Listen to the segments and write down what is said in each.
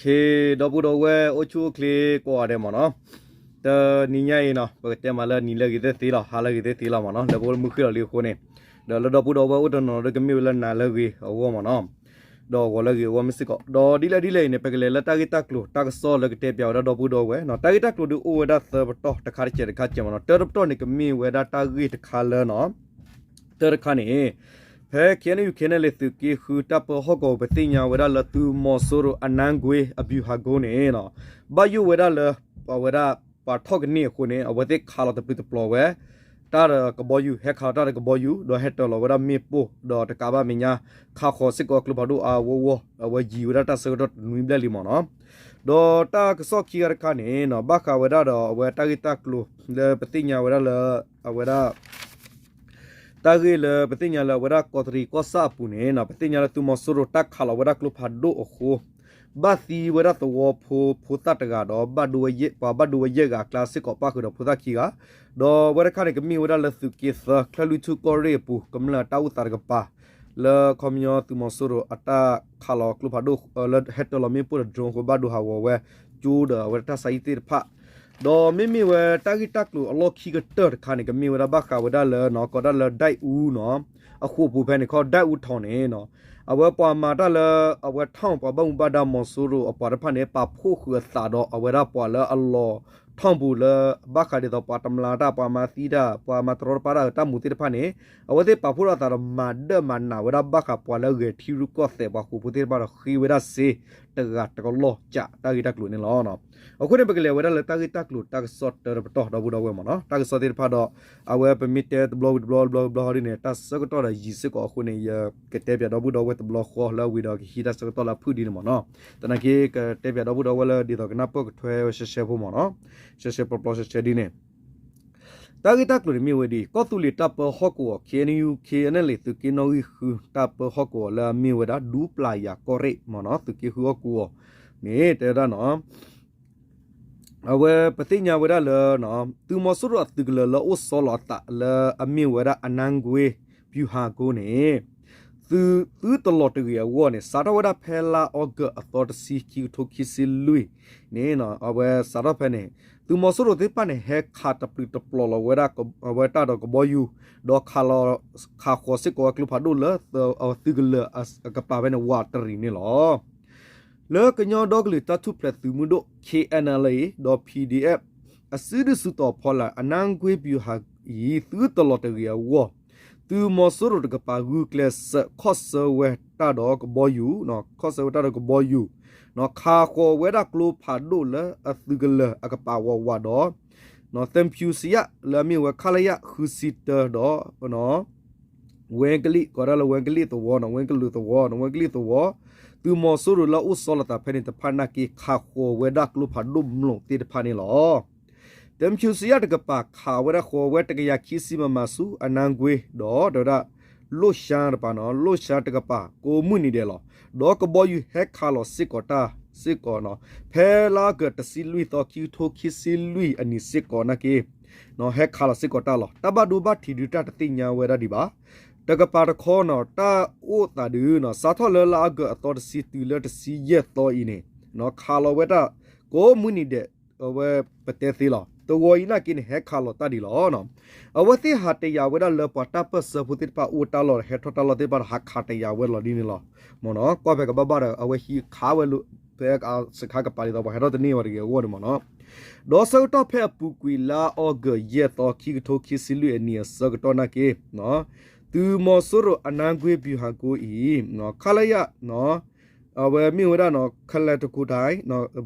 ဒီပုၢ်ဒီဝဲၢ်အိၣ်ဆူၣ်အိၣ်ချ့ကိးဂၤဒဲးမ့ၢ်နီၤ, တနံၤညါအံၤနီၤ ပကတဲမးလၢနံၤလၢအဂ့ၤသ့ၣ်သ့လီၤ ဟါလၢအဂ့ၤသ့ၣ်သ့လီၤမ့ၢ်နီၤ လၢပမုၢ်ဃ့ၢ်လီၤလံအဃိန့ၣ်, ဒီးလၢဒီပုၢ်ဒီဝဲၢ်အိၣ်တနီၤဒီးကမ့ၢ်ဝဲလၢနၤလၢအဂ့ၤအဂီၢ်မ့ၢ်နီၤ, ဒီးဂီၤလၢအဂ့ၤအဂီၢ်မ့ၢ်စ့ၢ်ကီး ဒီးဒ်လဲၣ်ဒ်လဲၣ်အံၤန့ၣ် ပကလဲၤလၢတၢ်ဂ့ၢ်တၢ်ကျိၤတၢ်ကစီၣ်လၢကတဲပၠးဝဲဒၣ်ဒီပုၢ်ဒီဝဲၢ်နီၤ တၢ်ဂ့ၢ်တၢ်ကျိၤဒုးအိၣ်ဝဲဒၣ်သၢပတီၢ်တခါတကဲးတခါကဲးမ့ၢ်နီၤ တၢတပတီၢ်န့ၣ် ကမ့ၢ်ဝဲဒၣ်တၢ်ဂ့ၢ်တခါလၢနီၤ တၢတခါန့ၣ် ဖဲ KNU KNLA သုးက့ဃုတၢ်ပၢဟီၣ်ကဝီၤ ပသ့ၣ်ညါဝဲဒၣ်လၢသုးမီၤစိရိၤအနါကွ့ အဗျူဟာကုန်းန့ၣ်နီၤ ဘၣ်ယိၣ်ဝဲဒၣ်လၢ ပဝဲဒၣ်ပှၤထီၣ်ကန့ၢ်အဃိန့ၣ် အဝဲသ့ၣ်ခးလီၤတပျုာ်တပျီၤဝဲ တၢ်ဒီးကဘီယူၤ ဟဲခးလီၤတၢ်ဒီးကဘီယူၤ ဒီးဟဲတၢၤလီၤဝဲဒၣ်မ့ၣ်ပိၢ် ဒီးတကးဘၣ်မဲာ်ညါ ခးဃီၤစ့ၢ်ကီးကျိဖးဒိၣ်အါအါဂီၢ်ဂီၢ် အဝဲယံၤဝဲဒၣ်တၢ်ဆၢကတီၢ်တနွံဘျဲၣ်လံမ့ၢ်နီၤ ဒီးတၢ်ကစီၣ်ခံဂၤတခါန့ၣ်နီၤ ဘၣ်ဃးဝဲဒၣ်ဒီးအဝဲတၢ်ဂ့ၢ်တၢ်ကျိၤလၢပသ့ၣ်ညါဝဲဒၣ်လၢ အဝဲဒၣ် တၢ်ဂ့ၢ်လၢပသ့ၣ်ညါလၢအဝဲဒၣ်ကီးတရံးကီၢ်ဆၣ်အပူၤန့ၣ်နီၤ ပသ့ၣ်ညါလၢသုးမီၤစိရိၤတၢ်ခးလီၤဝဲဒၣ်ကျိဖးဒိၣ်အဃိ ဘၣ်သံဝဲဒၣ်သဝီဖိဖိသၣ်တဂၤဒီး ပှၤဘၣ်ဒိဝဲယဲၢ်ဂၤအကျါစ့ၢ်ကီးပၣ်ဃုာ်ဒီးဖိသၣ်ခံဂၤ, ဒီးအဝဲတခါန့ၣ် ကမ့ၢ်ဝဲဒၣ်လၢသုးက့သၢ ချၢၣ်လွံၢ်ထူၣ်ကီၢ်ရ့ၣ်အပူၤ ကမျၢၢ်တၢ်အိၣ်သးတကပၤ လၢခီပညီသုးမီၤစိရိၤအတၢ်ခးလီၤကျိဖးဒိၣ် လၢဟဲတၢၤလီၤမ့ၣ်ပိၢ်ဒီး drone အဃိ ဘၣ်ဒိဟးဂီၤဝဲ ကၠိဒီးအဝဲတၢ်ဆါဟံၣ်သ့ၣ်တဖၣ် ဒီးမ့မ့ၢ်ဝဲတၢ်ဂ့ၢ်တၢ်ကျိၤအလီၢ်ခံကတၢၢ်တခါန့ၣ် ကမ့ၢ်ဝဲဒၣ်ဘၣ်ဃးဝဲဒၣ်လၢနီၤ ကိးဒၣ်လၢဒဲၣ်အူနီၤ အဃိာ်ပူၤဖဲန့ၣ်ခီ ဒဲၣ်အူထီၣ်န့ၣ်နီၤ အဝဲပှၤမၤတၢ်လၢ အဝဲ ထောင် ပှၤဘၣ်မူဘၣ်ဒါမီၤစိရိၤအပှၤတဖၣ်န့ၣ် ပာ်ဖှိၣ်ဃုာ်အသးဒီးအဝဲဒၣ်ပှၤလၢအလီၤ ထောင် ပူၤလၢ ဘၣ်ဃးဒ်သိးပှၤတမျးတၢ် ပှၤမၤသံတၢ် ပှၤမၤတရီတပါတၢ်တၢ်မူသ့ၣ်တဖၣ်န့ၣ် အဝဲသ့ၣ်ပာ်ဖှိၣ်ထီၣ်အသးဒီးမၤဒၢၣ်မၤနးဝဲဒၣ်ဘၣ်ဃးပှၤလၢအဂဲၤထံရူၢ်ကီၢ်သဲးပှၤဃိာ်ဖိသ့ၣ်တဖၣ်ဒီးဃ့ဝဲဒၣ်စ့ တဂၤတကလီၢ်ကးတၢ်ဂ့ၢ်တၢ်ကျိၤန့ၣ်လီၤ. အဃိန့ၣ် ပကလဲၤဝဲဒၣ်လၢတၢ်ဂ့ၢ်တၢ်ကျိၤတၢ်ကစီၣ်တၢတပတီၢ်ဒီပုၢ်ဒီဝဲၢ်မ့ၢ်နီၤ တၢ်ကစီၣ်သ့ၣ်တဖၣ်ဒီး အဝဲပမ့ၢ်တဲတဘျီဝံၤတဘျီတဘျီတဘျီဟီဒ်န့ၣ် တၢ်ဆၢကတီၢ်ဒီးယံၤစ့ၢ်ကီးအဃိန့ၣ် ယကတဲပၠးဒီပုၢ်ဒီဝဲၢ်တဘျီဃီလၢအဝံၤဒီးကဟံးတၢ်ဆၢကတီၢ်လၢအဖုၣ်ဒ်န့ၣ်မ့ၢ်နီၤ သနာ်က့ကတဲပၠးဒီပုၢ်ဒီဝဲၢ်လၢဒ်သိးကနၢ်ပၢၢ်ကထွဲဝဲရှဲရှဲဖိမ့ၢ်နီၤ ရှဲရှဲပျီပျီရှဲရှဲဒ်န့ၣ် တၢ်ဂ့ၢ်တၢ်ကျိၤန့ၣ်မ့ၢ်ဝဲဒ်အံၤ ကီၢ်သူလ့ၤတၢ်ပၢဟီၣ်ကဝီၤ KNU KNLA သုးက့နီၣ်ဂံၢ်ဃု တၢ်ပၢဟီၣ်ကဝီၤလၢအမ့ၢ်ဝဲဒၣ် ဒူပျၤယၤကီၢ်ရ့ၣ်မ့ၢ်နီၤ သုးက့ဃုဟီၣ်ကဝီၤန့ၣ် တဲဝဲဒၣ်နီၤ အဝဲပသ့ၣ်ညါဝဲဒၣ်လၢ သုးမီၤစိရိၤအသုးကလၢၤလၢအိၣ်ဆီလီၤအသးလၢအမ့ၢ်ဝဲဒၣ် အနါကွ့ ဗျူဟာကုန်း န့ၣ် သုးတလီၤတဂ့ၤအဂီၢ်န့ၣ် စးထီၣ်ဝဲဒၣ်ဖဲလါအီကူးအသီတဆံ ခံကထိခံဆံလွံၢ်န့ၣ် အဝဲစးထီၣ်ဖဲန့ၣ် သုးမီၤစိရိၤသ့ၣ်တဖၣ်န့ၣ် ဟဲခးတပျုာ်တပျီၤလီၤဝဲဒၣ်အဝဲတၢ်ဒီးကဘီယူၤ ဒီးခးလီၤ ခးဃီၤစ့ၢ်ကီးဝဲကျိဖးဒိၣ်လၢသုးကလၢၤအကပၤဖဲန့ၣ် ဝးတရံးန့ၣ်လီၤ. လၢကညီဒီကလုာ်တၢ်ထူၣ်ဖျဲးသုးမုၢ်ဒိၣ် KNLA ဒီး PDF အစုဒုၣ်စုတီၤဖီလာ် အနါကွ့ ဗျူဟာ အံၤ သုးတလီၤတဂ့ၤအဂီၢ် သုးမီၤစိရိၤတကပၤ ဂုာ်ကျဲးစၢးခီၣ်ဆၢဝဲတၢ်ဒီးကဘီယူၤ ခီၣ်ဆၢဝဲတၢ်ဒီးကဘီယူၤ ခးဃီၤဝဲဒၣ်ကျိဖးဒိၣ်လၢအသုးကလၢၤအကပၤဝးဝးဒီး သံဖြူဇရပ် လၢအမ့ၢ်ဝဲ ခလရ ဃုဆံတၢ ဒီး ဝဲကလံၣ် ကိးဒၣ်လၢဝဲကလံၣ်သဝီနီၤ ဝဲကလံၣ်သဝီနီၤ ဝဲကလံၣ်သဝီ သုးမီၤစိရိၤလၢအအိၣ်ဆီလီၤသးဖဲန့ၣ်တဖၣ်နာ်က့ ခးဃီၤဝဲဒၣ်ကျိဖးဒိၣ်မျိာ်သ့ၣ်တဖၣ်န့ၣ်လီၤ. သံဖြူဇရပ်တကပၤ ခးဝဲဒၣ်ဃီၤဝဲ တကယၤခံဆံ မမ ဆူ အနါကွ့ ဒီး တဲဝဲဒၣ် လိၣ်ရှါတပၤနီၤ လိၣ်ရှါတကပၤ ကိးမုၢ်နံၤဒဲးလီၤ. ဒီးကဘီယူၤဟဲခးလီၤစ့ၢ်ကီးတၢ် စ့ၢ်ကီးနီၤ ဖဲလါအီကူး တဆံလွံၢ်သီ ခံကထိခံဆံလွံၢ်အနံၤစ့ၢ်ကီးနာ်က့ ဟဲခးလီၤစ့ၢ်ကီးတၢ်လီၤ. တၢ်ဘၣ်ဒိဘၣ်ထံးဒုးတၢ်တသ့ၣ်ညါဝဲဒၣ်ဒံးဘၣ်. တကပၤတခီနီၤ တၢ်အိၣ်သးဒုးနီၤ စးထီၣ်လၢလါအီကူးအသီတဆံတုၤလၢတဆံယဲၢ်သီအံၤန့ၣ် ခးလီၤဝဲဒၣ် ကိးမုၢ်နံၤဒဲး အဝဲပတဲသ့လီၤ. တဝီအံၤနာ်က့န့ၣ် ဟဲခးလီၤတၢ်ဒံးလီၤ. အဝဲသ့ၣ်ဟးတယာ်ဝဲဒၣ်လၢပှၤတၢ်ပၢၢ်ဆၢဖိသ့ၣ်တဖၣ်အိၣ်တၢ်လီၢ် ဟဲထီၣ်တၢ်လီၢ်သ့ၣ်တဖၣ်ဒီး ဟးခးတယာ်ဝဲလီၤဒ်န့ၣ်လီၤ. မ့ၢ်နီၤ ကွၢ်ဖဲကဘၣ်ဘၣ်ဒီး အဝဲဟံးခးဝဲလၢ ဖဲစခါကပၤဒ်သိး ပှၤဟဲထီၣ်တန့ၢ်ဝဲတဂ့ၤအဂီၢ်န့ၣ်မ့ၢ်နီၤ. ဒီးဆၢကတီၢ်ဖဲအပူၤကွံာ်လါအီကူး ယဲၢ်သီ ခံကထိခံဆံလွံၢ်အနံၤအဆၢကတီၢ်နာ်က့ သုးမီၤစိရိၤအနါကွ့ ဗျူဟာကုန်း အံၤ ခလရ အဝဲမ့ၢ်ဝဲဒၣ် ခလရ တကူးတၢ်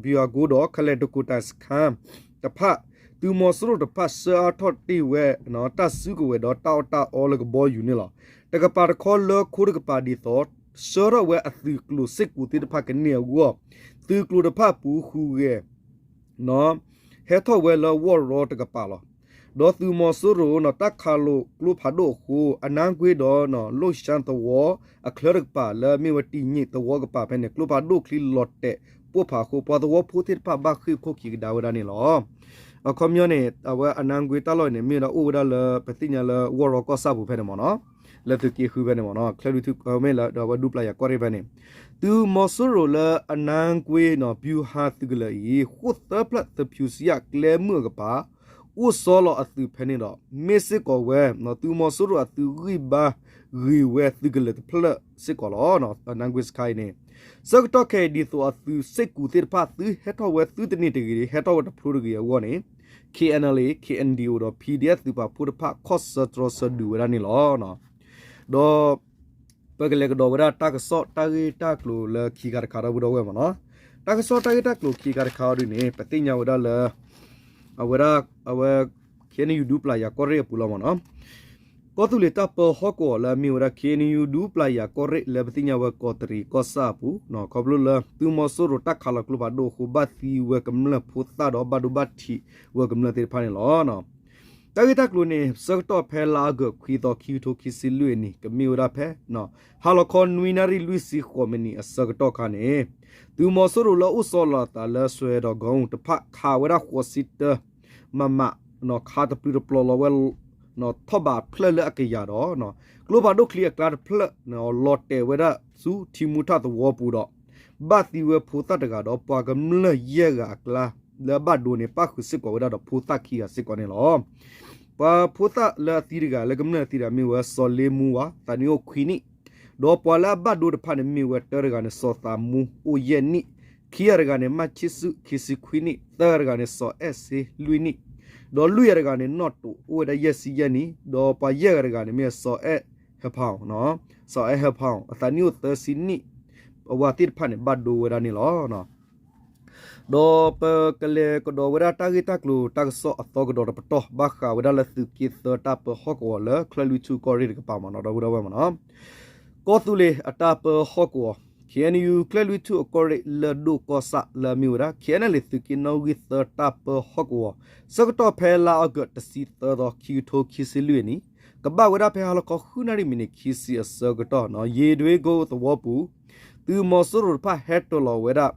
ဗျူဟာကုန်း ဒီး ခလရ တကူးတၢ် စခါတဖၣ် သုးမီၤစိရိၤတဖၣ် ဆှၢအါထီၣ်တ့ၢ်ဝဲ တၢ်စုကဝဲၤဒီးတၢ်အီၣ်တၢ်အီလၢကဘီယူၤန့ၣ်လီၤ. တကပၤတခီလၢခိတကပၤဒ်သိး ဆှၢထီၣ်ဝဲအသုးကျိၤစ့ၢ်ကီးသ့ၣ်တဖၣ်ကန့ၢ်အဂီၢ် သုးကျိၤတဖၣ်ပူၤဃုဂဲၤ ဟဲထီၣ်ဝဲလၢဝီၢ်ရီတကပၤလီၤ. ဒီးသုးမီၤစိရိၤ တၢ်ခးလိာ်ကျိဖးဒိၣ်အဃိ အနါကွ့ဒီး လိၣ်ရှါသဝီအချၢတကပၤ လၢအမ့ၢ်ဝဲတံၢ်ညံၣ်သဝီကပၤဖဲန့ၣ် ကျိဖးဒိၣ်ချံလီၤတဲာ်ပိၢ်ဖးအဃိ ပှၤသဝီဖိသ့ၣ်တဖၣ်ဘၣ်ဃ့ၢ်ခိၣ်ခံကဒါဝဲဒၣ်န့ၣ်လီၤ. အခီပညီန့ၣ် အဝဲအနါကွ့တၢ်လီၢ်န့ၣ် မ့ၢ်ဝဲဒၣ်အိၣ်ဝဲဒၣ်လၢ ပသ့ၣ်ညါလၢဝီၢ်ရီကီၢ်ဆၣ်ပူၤဖဲန့ၣ်မ့ၢ်နီၤ လၢသုးက့ဃုဖဲန့ၣ်မ့ၢ်နီၤ ချၢၣ်လွံၢ်ထူၣ် မ့ၢ်လၢဒီးအဝဲဒူပျၤယၤကီၢ်ရ့ၣ်ဖဲန့ၣ် သုးမီၤစိရိၤလၢအနါကွ့ ဗျူဟာသုးကလၢၤအံၤ ဃိၣ်သၢဖျၢၣ်သဖၠူစံယၣ်ကျဲမုၢ်အကပၤ အိၣ်ဆီလီၤအသုးဖဲန့ၣ်ဒီး မ့ၢ်စ့ၢ်ကီးဝဲ သုးမီၤစိရိၤအသုးဂံၢ်ဘါဂ့ၤဝဲသုးကလၢၤတဖျၢၣ်စ့ၢ်ကီးလီၤ. အနါကွ့စခါအံၤန့ၣ် ဆၢကတီၢ်ခဲအံၤဒ်သိးအသုးစ့ၢ်ကူးသ့ၣ်တဖၣ် သုဟဲထီၣ်ဝဲသုတန့ၢ်တဂ့ၤ ဟဲထီၣ်ဝဲတဖျိတဂ့ၤအဂီၢ်န့ၣ် K N L A K N D O ဒီး P D F သုးပာ်ဖှိၣ်တဖၣ် ခီၣ်ဆၢတြီဆၢဒုးဝဲဒၣ်န့ၣ်လီၤ. ဒီး ပကလဲၤကဒီးဝဲဒၣ်တၢ်ကစီၣ်တၢ်ဂ့ၢ်တၢ်ကျိၤလၢခံခါတခါဒီပုၢ်ဒီဝဲၢ်မ့ၢ်နီၤ, တၢ်ကစီၣ်တၢ်ဂ့ၢ်တၢ်ကျိၤခံခါတခါအံၤဒ်န့ၣ် ပသ့ၣ်ညါဝဲဒၣ်လၢ အဝဲဒၣ် အဝဲ K N U ဒူပျၢ်ယၤကီၢ်ရ့ၣ်အပူၤလီၤမ့ၢ်နီၤ, ကီၢ်သူလ့ၤတၢ်ပၢဟီၣ်ကဝီၤလၢအမ့ၢ်ဝဲဒၣ် K N U ဒူပျၢ်ယၤကီၢ်ရ့ၣ်လၢပသ့ၣ်ညါဝဲကီးတရံးကီၢ်ဆၣ်အပူၤ ခီဖျိလၢသုးမီၤစိရိၤတၢ်ခးလီၤကျိဖးဒိၣ်အဃိ ဘၣ်သံဝဲကမျၢၢ်ဖိသၣ်ဒီးဘၣ်ဒိဘၣ်ထံးဝဲကမျၢၢ်သ့ၣ်တဖၣ်န့ၣ်လီၤ. တၢ်ဂ့ၢ်တၢ်ကျိၤန့ၣ် ဆၢကတီၢ်ဖဲလါအီကူးခွံသီ ခံကထိခံဆံလွံၢ်အနံၣ် ကမ့ၢ်ဝဲဒၣ်ဖဲ ဟါလီၤခီနွံနၣ်ရံၣ်လွံၢ်ဆံဃိးမံးနံးအဆၢကတီၢ်အခါန့ၣ် သုးမီၤစိရိၤလၢအအိၣ်ဆီလီၤအသးလၢစွဲဒီးကီတဖၣ် ခးဝဲဒၣ်ဃိးဆံတၢ မမ ခးတပျုာ်တပျီၤလီၤဝဲ ထီၣ်ဘးအဖျၢၣ်လၢအကယၤဒီး ကျိဖးဒိၣ်ချံအကျါတဖျၢၣ် လီၤတဲာ်ဝဲဒၣ်ဆူထံမူထၣ်သဝီပူၤဒီး ဘၣ်သံဝဲဖိသၣ်တဂၤဒီးပှၤကမျၢၢ်ယဲၢ်ဂၤအကျါ လၢအဘၣ်ဒိန့ၣ် ပၣ်ဃုာ်စ့ၢ်ကီးဝဲဒၣ်ဒီးဖိသၣ်ခံဂၤစ့ၢ်ကီးန့ၣ်လီၤ. ပှၤဖိသၣ်လၢအသံတဂၤလၢကမျၢၢ်အသံတဂၤမ့ၢ်ဝဲစီၤလ့မူဝါ သးနံၣ်အိၣ်ခွံနံၣ်, ဒီးပှၤလၢအဘၣ်ဒိတဖၣ်န့ၣ်မ့ၢ်ဝဲ တၢတဂၤန့ၣ် စီၤသးမူ အိၣ်ယဲၢ်နံၣ်, ခံဂၤတဂၤန့ၣ် မၢ်ဆံၣ်စု ခံဆံခွံနံၣ်, သၢဂၤတဂၤန့ၣ် စီၤအဲၣ်စ့ လွံၢ်နံၣ်, ဒီးလွံၢ်ဂၤတဂၤန့ၣ် နီၣ်တိး အိၣ်ဝဲဒၣ်ယဲၢ်ဆံယဲၢ်နံၣ်, ဒီးပှၤယဲၢ်ဂၤတဂၤန့ၣ်မ့ၢ်စီၤအဲၣ်ဟၢဖၣ်, စီၤအဲၣ်ဟၢဖၣ် အသးနံၣ်အိၣ်သၢဆံနံၣ်, အဝဲသ့ၣ်တဖၣ်န့ၣ် ဘၣ်ဒိဝဲဒၣ်န့ၣ်လီၤ. ဒီးပကလဲၤကဒီးဝဲဒၣ်တၢ်ဂ့ၢ်တၢ်ကျိၤတၢ်ကစီၣ်အသီကဒီးတပတီၢ် ဘၣ်ဃးဝဲဒၣ်လၢသုးက့သၢတၢ်ပၢဟီၣ်ကဝီၤလၢချၢၣ်လွံၢ်ထူၣ်ကီၢ်ရ့ၣ်တကပၤမ့ၢ်နီၤ ဒီပုၢ်ဒီဝဲၢ်မ့ၢ်နီၤ, ကီၢ်သူလ့ၤအတၢ်ပၢဟီၣ်ကဝီၤ K N U ချၢၣ်လွံၢ်ထူၣ်အကီၢ်ရ့ၣ်လၢၢ်ဒိၣ်ကီၢ်ဆၣ်လၢအမ့ၢ်ဝဲဒၣ် K N L A သုးက့နီၣ်ဂံၢ်သၢတၢ်ပၢဟီၣ်ကဝီၤ ဆၢကတီၢ်ဖဲလါအီကူးတဆံသၢသီ ခံကထိခံဆံလွံၢ်အနံၣ် ကဘၣ်ဝဲဒၣ်ဖဲဟါလီၤခီဃုနၣ်ရံၣ်မံးနံးခံဆံအဆၢကတီၢ် ယ့ဒွ့ကိသဝီပူၤ သုးမီၤစိရိၤတဖၣ်ဟဲတ့ၢ်လီၤဝဲဒၣ်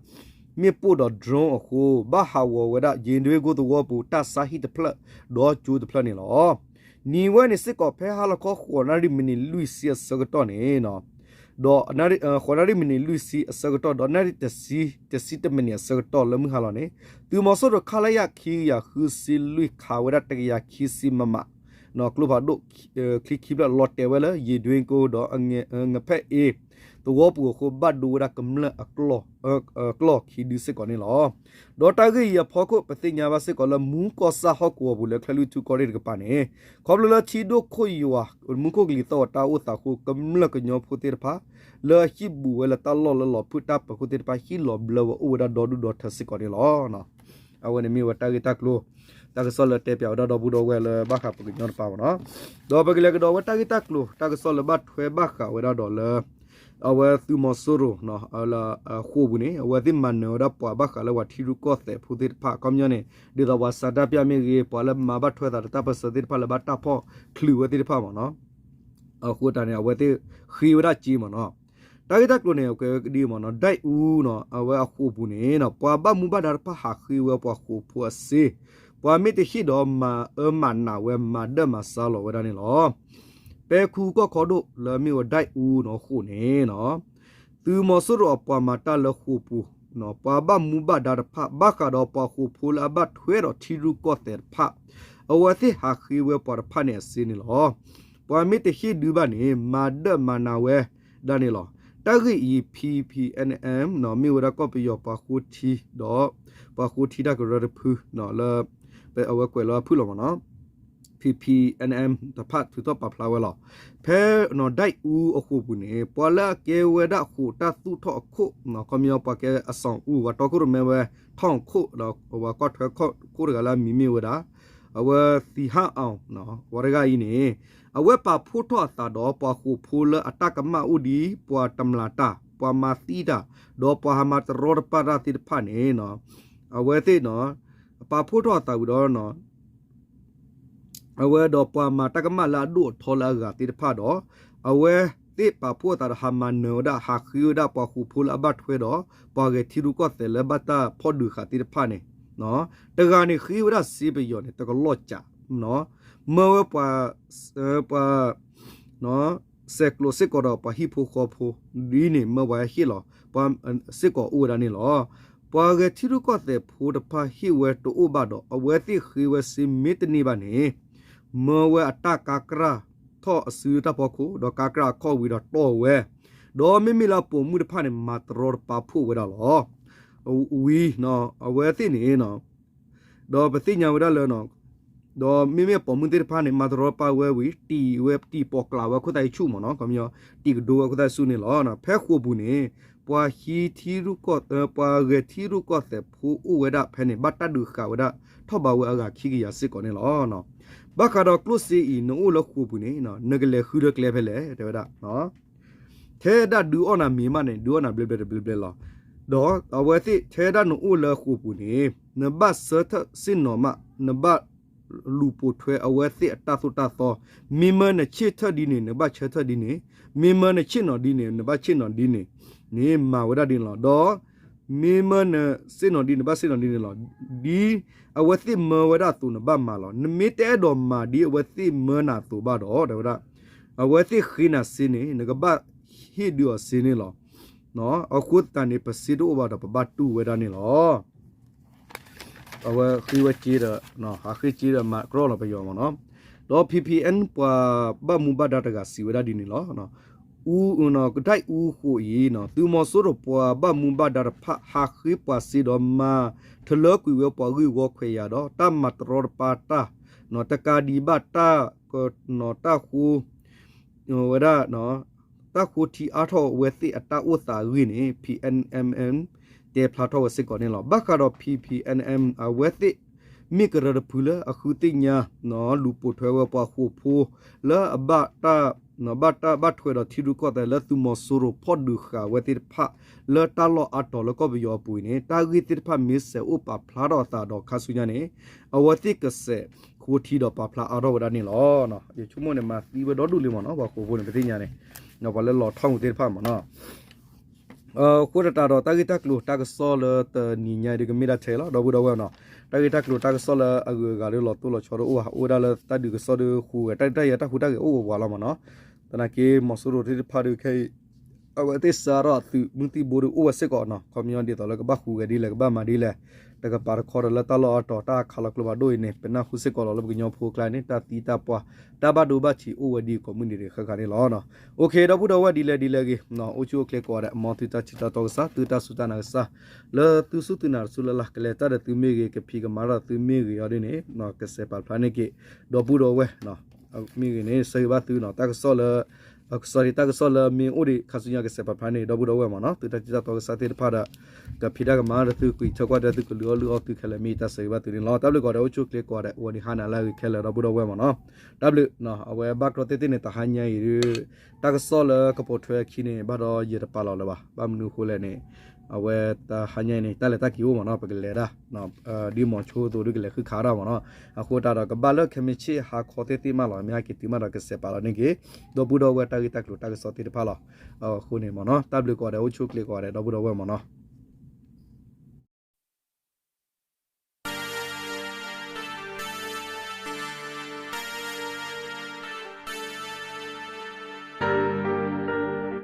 မ့ၣ်ပိၢ်ဒီး drone အဃိ ဘၣ်ဟးဂီၤဝဲဒၣ် ယ့ဒွ့ကိသဝီပူၤ တၢ်ဆါဟံၣ်တဖျၢၣ် ဒီးကၠိတဖျၢၣ်န့ၣ်လီၤ. နံၤဝဲန့ၣ်စ့ၢ်ကီးဖဲဟါလီၤခီဃိးနၣ်ရံၣ်မံးနံးလွံၢ်ဆံအဆၢကတီၢ်န့ၣ် ဒီး ဃိးနၣ်ရံၣ်မံးနံးလွံၢ်ဆံအဆၢကတီၢ် ဒီးနၣ်ရံၣ်တဆံ တဆံတမံးနံးအဆၢကတီၢ်လၢမုၢ်ဟါလီၤန့ၣ် သုးမီၤစိရိၤ ခလရ ခံကယၤဃုဆံလွံၢ် ခးဝဲဒၣ်တကယၤခံဆံ မမ ကျိဖးဒိၣ် ချံခံဖျၢၣ်လီၤတဲာ်ဝဲလၢ ယ့ဒွ့ကိဒီး ငဖဲးအ့ သဝီပူၤအဃိ ဘၣ်ဒိဝဲဒၣ်ကမျၢၢ်အကျီၢ်ခံဒုစ့ၢ်ကီးန့ၣ်လီၤ. ဒီးတၢ်ဂ့ၢ်အံၤအဖီခိၣ် ပသ့ၣ်ညါဘၣ်စ့ၢ်ကီးလၢမူကီၢ်ဆၣ်ဟီၣ်ကဝီၤပူၤလၢချၢၣ်လွံၢ်ထူၣ်ကီၢ်ရ့ၣ်တကပၤန့ၣ် ခီဖျိလၢထံဒိၣ်ခိၣ်ယွၤ မူခိၣ်ကလံၤသီၣ်အတၢ်အိၣ်သးအဃိ ကမျၢၢ်ကညီဖိသ့ၣ်တဖၣ် လၢအဟံၣ်ဘူးဝဲလၢတၢ်လီၢ်လၢလီၤဖုၣ်တၢ်ပၢၤခိၣ်သ့ၣ်တဖၣ် ဟံၣ်လီၤဘျၢဝဲအိၣ်ဝဲဒၣ်ဒီဒူၣ်ဒီထၢစ့ၢ်ကီးန့ၣ်လီၤ. အဝဲန့ၣ်မ့ၢ်ဝဲတၢ်ဂ့ၢ်တၢ်ကျိၤ တၢ်ကစီၣ်လၢတဲပၠးဝဲဒၣ်ဒီပုၢ်ဒီဝဲၢ်လၢဘၣ်ဃးပကညီတပၤမ့ၢ်နီၤ, ဒီးပကလဲၤကဒီးဝဲတၢ်ဂ့ၢ်တၢ်ကျိၤ တၢ်ကစီၣ်လၢဘၣ်ထွဲဘၣ်ဃးဝဲဒၣ်ဒီးလၢ အဝဲသုးမီၤစိရိၤ လၢဃိာ်ပူၤန့ၣ် အဝဲသ့ၣ်မၤနၢၤဝဲဒၣ်ပှၤဘၣ်ဃးလၢပှၤထံရူၢ်ကီၢ်သဲးဖိသ့ၣ်တဖၣ် ခီပညီန့ၣ် ဒ်သိးပှၤဆန္ဒပြမ့ၢ်ဂ့ၤ ပှၤလၢမၤဘၣ်ထွဲသးဒီးတၢ်ပၢၢ်ဆၢသ့ၣ်တဖၣ်လၢဘၣ်တၢ်ဖီၣ်ချုးဝဲသ့ၣ်တဖၣ်မ့ၢ်နီၤ အဃိတၢ်န့ၣ် အဝဲသ့ၣ်ဃ့ဝဲဒၣ်စ့မ့ၢ်နီၤ, တၢ်ဂ့ၢ်တၢ်ကျိၤန့ၣ် အကွဲးဝဲကဒ်မ့ၢ်နီၤ ဒဲၣ်အူနီၤ အဝဲအဃိာ်ပူၤန့ၣ်နီၤ ပှၤဘၣ်မူဘၣ်ဒါတဖၣ်ဟးဃ့ဝဲပှၤဃိာ်ဖိအစ့, ပှၤမ့ၢ်တဟ့ၣ်ဒီးမၤအၢမၤနးဝဲ မၤဒၢၣ်မၤစါလီၤဝဲဒၣ်န့ၣ်လီၤ. ပဲခူကီၢ်ခီဒိၣ်လၢမ့ၢ်ဝဲဒၣ်အူနီၤ ဃိာ်န့ၣ်နီၤ သုးမီၤစိရိၤအပှၤမၤတၢ်လၢဃိာ်ပူၤ ပှၤဘၣ်မူဘၣ်ဒါတဖၣ် ဘၣ်ဃးဒီးပှၤဃိာ်ဖိလၢအဘၣ်ထွဲဒီးထံရူၢ်ကီၢ်သဲးတဖၣ် အဝဲသ့ၣ်ဟးဃ့ဝဲပှၤတဖၣ်န့ၣ်အစ့န့ၣ်လီၤ. ပှၤမ့ၢ်တဟ့ၣ်ဒုးဘၣ်န့ၣ် မၤဒၢၣ်မၤနးဝဲဒၣ်န့ၣ်လီၤ. တၢ်ဂ့ၢ်အံၤ P P N M မ့ၢ်ဝဲဒၣ်ကီၢ်ပယီၤပှၤဃိထံဒီး ပှၤဃိထံတၢ်ကရၢတဖုလၢ အဝဲကွဲးလီၤအဖုၣ်လီၤမ့ၢ်နီၤ P P N M တဖၣ်ထုးထီၣ်ပာ်ဖျါဝဲလီၤ. ဖဲဒဲၣ်အူအဃိာ်ပူၤန့ၣ် ပှၤလၢအကဲဝဲဒၣ်ဃိာ်တၢ်သူၣ်ထီၣ်အခိၣ် ခီပညီပှၤကဲအစီၤအူ ပှၤတီခိၣ်ရိၣ်မဲဝဲ ထီၣ်ခိၣ် ဒီးပှၤကွၢ်ထွဲခိၣ်တဂၤလၢအမံၤမ့ၢ်ဝဲဒၣ် အဝဲသံဟၣ်အီၤ ပှၤတဂၤအံၤန့ၣ် အဝဲပာ်ဖှိၣ်ထီၣ်အသးဒီးပှၤဃိာ်ဖိလၢအတၢ်ကမၣ်အိၣ်ဒ် ပှၤတမျးတၢ် ပှၤမၤသံတၢ် ဒီးပှၤဟးမၤတရီတပါတၢ်သ့ၣ်တဖၣ်န့ၣ် အဝဲသ့ၣ် ပာ်ဖှိၣ်ထီၣ်အသးဝံၤဒီး အဝဲဒီးပှၤမၤတၢ်ကမၣ်လၢအဒိၣ်အထီလၢအဂၤသ့ၣ်တဖၣ်ဒီး အဝဲသ့ၣ်ပာ်ဖှိၣ်အသးဒီးဟးမၤနၢၤဝဲဒၣ် ဟးဃ့ဝဲဒၣ်ပှၤဃိာ်ဖိလၢအဘၣ်ထွဲဒီး ပှၤဂဲၤထံရူၢ်ကီၢ်သဲးလၢဘၣ်တၢ်ဖီၣ်ဒုးဃာ်သ့ၣ်တဖၣ်န့ၣ် တဂၤန့ၣ်ဃ့ဝဲဒၣ်စ့ပယီၤန့ၣ် တကလီၢ်ကး မၢဝဲပှၤ ပှၤ စဲးကျိးစ့ၢ်ကီးဒီးပှၤဟံၣ်ဖိဃီဖိ ဒ်န့ၣ်မၢပှၤဟဲဟ့ၣ်လီၤ ပှၤစ့ၢ်ကီးအိၣ်ဝဲဒၣ်န့ၣ်လီၤ. ပှၤဂဲၤထံရူၢ်ကီၢ်သဲးဖိတဖၣ်ဟ့ၣ်ဝဲတအိၣ်ဘၣ်ဒီး အဝဲသ့ၣ်ဃ့ဝဲစ့မ့ၢ်တန့ၢ်ဘၣ်န့ၣ် မၢဝဲအတၢ်ကါကြၢ်ထီၣ်အစုတၢ်ဖီခိၣ် ဒီးကါကြၢ်အခီၣ်ဝံၤဒီးတီၢ်ဝဲ, ဒီးမ့မ့ၢ်လၢအပိာ်မုၣ်တဖၣ်န့ၣ် မၤတရီတပါဖှိၣ်ဝဲဒၣ်လီၤ. ဝံၤ အဝဲသ့ၣ်န့ၣ် ဒီးပသ့ၣ်ညါဝဲဒၣ်လၢ ဒီးမ့မ့ၢ်ပိာ်မုၣ်သ့ၣ်တဖၣ်န့ၣ် မၤတရီတပါဝဲဝံၤ တံၢ်ဝဲ တံၢ်ပိာ်ကျးဝဲခိၣ်သၣ်ဆူၣ်မ့ၢ်နီၤ ခီပညီ တံၢ်ကဒိဝဲခိၣ်သၣ်ဆူၣ်န့ၣ်လီၤ. ဖဲဃိာ်ပူၤန့ၣ် ပှၤဟံးထံရူၢ်ကီၢ် ပှၤဂဲၤထံရူၢ်ကီၢ်သဲးဖိအိၣ်ဝဲဒၣ်ဖဲန့ၣ် ဘၣ်တၢ်ဒုးဃာ်ဝဲဒၣ် ထီၣ်ဘးဝဲအဂၤခံကယၤစ့ၢ်ကီးန့ၣ်လီၤ. ဘၣ်ဃးဒီးကျိၣ်စ့အံၤ နအိၣ်လၢဃိာ်ပူၤန့ၣ် နကလဲၤဃုထၢကျဲဖဲလဲၣ် တဲဝဲဒၣ် ထဲဒၣ်ဒုးအီၣ်နၤမ့ၤမးန့ၣ် ဒုးအီၣ်နၤဘျဲဘျဲတဘျဲဘျဲလီၤ. ဒီးအဝဲသ့ၣ်ထဲဒၣ်နအိၣ်လၢဃိာ်ပူၤန့ၣ် နဘၣ်ဆၢထၢၣ်စ့ၣ်နီၤမး နဘၣ်လူၤပိာ်ထွဲအဝဲသ့ၣ်အတၢ်သိၣ်တၢ်သီ, မ့မၢနဆ့ၣ်ထၢၣ်ဒ်န့ၣ် နဘၣ်ဆၢထၢၣ်ဒ်န့ၣ်, မ့မၢနဆ့ၣ်နီၤဒ်န့ၣ် နဘၣ်ဆ့ၣ်နီၤဒ်န့ၣ် န့ၣ်မၤဝဲဒၣ်ဒ်န့ၣ်လီၤ. ဒီး မ့မၢနစ့ၣ်နီၤဒ်န့ၣ် နဘၣ်စ့ၣ်နီၤဒ်န့ၣ်လီၤ. ဒ်အဝဲသ့ၣ်မၢဝဲဒၣ်အသိးနဘၣ်မၤလီၤ. နမ့ၢ်တအဲၣ်ဒိးမၤဒ်အဝဲသ့ၣ်မၢနၤအသိးဘၣ်ဒီး တဲဝဲဒၣ် အဝဲသ့ၣ်ဃ့နၤစ့န့ၣ် နကဘၣ်ဟ့ၣ်ဒုးအီၤစ့န့ၣ်လီၤ. အဃိသတးန့ၣ် ပစ့တအိၣ်ဘၣ်ဒီး ပဘၣ်တူၢ်ဝဲဒၣ်န့ၣ်လီၤ. အဝဲဃ့ဝဲစ့ဒီး ဟးဃ့စ့ဒီးမၤကြီလီၤပယီၤမ့ၢ်နီၤ. ဒီး ဖံဖံအဲၣ် ပှၤဘၣ်မူဘၣ်ဒါတဂၤစံးဝဲဒၣ်ဒ်န့ၣ်လီၤ. အူ ကဒၣ်အူဃိာ်အံၤ သုးမီၤစိရိၤပှၤဘၣ်မူဘၣ်ဒါတဖၣ် ဟးဃ့ပှၤစ့ဒီးမၤ ထလၢကွံာ်ဝဲပှၤဂ့ၢ်ဝီခွဲးယာ်ဒီး တၢ်မၤတရီတပါတၢ် တကးဒံးဘၣ်တၢ် တၢ်ဃိ ဝဲဒၣ် တၢ်ဃိထံအါထီၣ်ဝဲသ့ၣ်အတၢ်အိၣ်သးအဂ့ၢ်န့ၣ် ဖံဖံအဲၣ် တဲဖျါထီၣ်ဝဲစ့ၢ်ကီးန့ၣ်လီၤ. ဘၣ်ဃးဒီး ဖံဖံအဲၣ် အဝဲသ့ၣ် မ့ၢ်ကရၢတဖုလၢအဃုသ့ၣ်ညါ လူၤပိာ်ထွဲဝဲပှၤဃိာ်ဖိ လၢအဘၣ်တၢ် ဘၣ်တၢ်ဘၣ်ထွဲဒီးထံရူၢ်ကီၢ်သဲးလၢသုးမီၤစိရိၤဖီၣ်ဒုးဃာ်ဝဲသ့ၣ်တဖၣ် လၢတၢ်လီၢ်အါတီၤလၢကီၢ်ပယီၤအပူၤအံၤန့ၣ် တၢ်ဂ့ၢ်သ့ၣ်တဖၣ်မ့ၢ်စဲးအိၣ်ပာ်ဖျါထီၣ်အသးဒီးခါဆူညါန့ၣ် အဝဲသ့ၣ်ကစဲးဃိထံဒီးပာ်ဖျါအါထီၣ်ဝဲဒၣ်န့ၣ်လီၤ. ယဆိကမိၣ်န့ၣ် မၤသံဝဲဒီဒူၣ်လံမ့ၢ်နီၤ ပှၤဃိာ်ဖိန့ၣ် ပသ့ၣ်ညါန့ၣ် ပှၤလၢလီၤထီၣ်မူသ့ၣ်တဖၣ်မ့ၢ်နီၤ အဃိသတးဒီးတၢ်ဂ့ၢ်တၢ်ကျိၤတၢ်ကစီၣ်လၢတနံၤညါအံၤဒုးကမ့ၢ်ဒၣ်ထဲလီၤ ဒီပုၢ်ဒီဝဲၢ်နီၤ. တၢ်ဂ့ၢ်တၢ်ကျိၤတၢ်ကစီၣ်လၢအဂုၤအဂၤဒုးလီၤတိၢ်လီၤဆီဒုးအိၣ်ဧါ အိၣ်ဝဲဒၣ်လၢတၢ်ဒုးကစီၣ်ဒုးဃုာ်ဝဲ တၢ်ဒုးတၢ်ယၤတၢ်ဟူးတၢ်ဂဲၤအိၣ်ဝဲဝးလီၤမ့ၢ်နီၤ. သနာ်က့ မီၤစိရိၤသ့ၣ်တဖၣ်ဒုးခဲအံၤ အဝဲသ့ၣ်စးထီၣ်သုးမုၢ်သံၣ်ဘိဒုးအိၣ်ဝဲစ့ၢ်ကီးနီၤ ခီပညီဒ်သိးလၢကဘၣ်ဃုာ်ဂဲၤဒ်လဲၣ် ကဘၣ်မၤဒ်လဲၣ် တကပၤတခီဒီးလၢတၢ်လီၢ်အါတီၤတၢ်အခါလီၤကျိဖးဒိၣ်အံၤန့ၣ် ပနၢ်ဟူစ့ၢ်ကီးလီၤလၢပကညီဖိအကျါန့ၣ် တၢ်သံတၢ်ပှၢ် တၢ်ဘၣ်ဒိဘၣ်ထံးအိၣ်ဝဲဒ်ကိးမုၢ်နံၤဒဲးဃၣ်ဃၣ်န့ၣ်လီၤ. အိၣ်ခ့ ဒီပုၢ်ဒီဝဲၢ်ဒ်လဲၣ်ဒ်လဲၣ်ဂ့ၤ အိၣ်ဆူၣ်အိၣ်ချ့ကိးဂၤဒဲး မ်သုတၢ်ထံၣ်တၢ်တီကစၢ် သုတၢ်စူၢ်တၢ်နာ်ကစၢ် လၢသုစူၢ်သုနာ်တစူၢ်လၢ်လၢ် ကလဲၤတၢ်ဒီးသုမ့ၢ်ဂ့ၤ ကဖံးကမၤဒီးသုမ့ၢ်ဂ့ၤအီၤဒ်န့ၣ် ကစဲးပာ်ဖျါန့ၢ်က့ၤ ဒီပုၢ်ဒီဝဲၢ် မ့ၢ်ဂ့ၤန့ၣ် ဆၢဂ့ၤဘၣ်သုနီၤ တၢ်ကစီၣ်လၢ ကစီၣ်ဒ်တၢ်ကစီၣ်လၢမ့ၢ်အိၣ်ဒံးခါဆူညါကစဲးပာ်ဖျါန့ၢ် ဒီပုၢ်ဒီဝဲၢ်မ့ၢ်နီၤ သုတၢ်ထံၣ်တၢ်တီကစၢ်သ့ၣ်တဖၣ်ဒီး ကဖံးတၢ်ကမၤဒီးသု ကွံာ်ထၢကွၢ်ဒီးသု ကလုာ်အီၣ်လုၢ်အီသုခဲလၢာ် မ့ၢ်တၢ်ဆၢဂ့ၤဘၣ်သုန့ၣ်လီၤ. တၢ်ဘျုးကိးဂၤဒဲး အိၣ်ဆူၣ်အိၣ်ချ့ကိးဂၤဒဲး ဝံၤနံၤဟါနၤလၢအဂ့ၤခဲလၢာ် ဒီပုၢ်ဒီဝဲၢ်မ့ၢ်နီၤ. တၢ်ဘျုး အဝဲဘၣ်ကြီသ့ၣ်သ့ၣ်န့ၣ် တဟါညါအံၤဒုး တၢ်ကစီၣ်လၢကပိာ်ထွဲအခံန့ၣ် ဘၣ်ဒီးယတပာ်လီၤလၢၤဘၣ်. ဘၣ်မနုၤအဃိလဲၣ်န့ၣ် အဝဲတဟါညါအံၤန့ၣ် တၢ်လဲၤတၢ်က့ၤအိၣ်မ့ၢ်နီၤ ပကလဲၤဒၣ် ဒ်မီၤဆိအသိးဒုးကလဲၤဃုခးဒၣ်မ့ၢ်နီၤ. အဃိသတးဒီးကဘၣ်လၢခဲမုၢ်ဆ့ၣ်ဟါခီသ့ၣ်သ့ၣ်မးလီၤ မ့ၢ်ဟဲက့ၤတုၤမးဒီးကစဲးပာ်လီၤန့ၢ်က့ၤ ဒီပုၢ်ဒီဝဲၢ်တၢ်ဂ့ၢ်တၢ်ကျိၤတၢ်ကစီၣ်သ့ၣ်တဖၣ်လီၤ. အဃိန့ၣ်မ့ၢ်နီၤ တၢ်ဘျုးကိးဂၤဒဲး အိၣ်ဆူၣ်အိၣ်ချ့ကိးဂၤဒဲး ဒီပုၢ်ဒီဝဲၢ်မ့ၢ်နီၤ.